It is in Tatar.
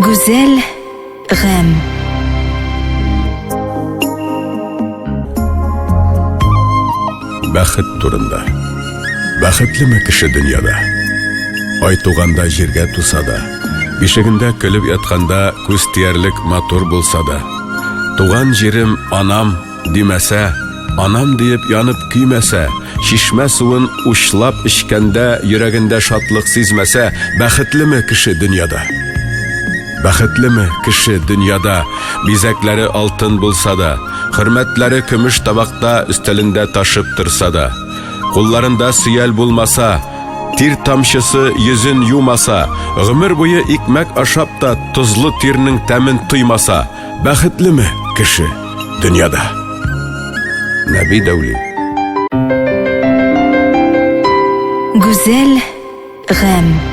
Гүзәл гамь. Бәхет турында. Бәхетлеме кеше дөньяда? Ай туганда җиргә туса да, бишегендә көлеп ятканда күз тиярлек матур булса да, туган җирем, анам димәсә, анам диеп янып көймәсә, чишмә суын учлап эчкәндә йөрәгендә шатлык сизмәсә, бәхетлеме кеше дөньяда? Бәхетлеме кеше дөньяда, бизәкләре алтын булса да, хөрмәтләре көмеш табакта өстәлендә ташып торса да, кулларында сөял булмаса, тир тамчысы йөзен юмаса, гомер буе икмәк ашап та тозлы тирнең тәмен тоймаса, Бәхетлеме кеше дөньяда? Нәби Дәүли. Гүзәл гамь.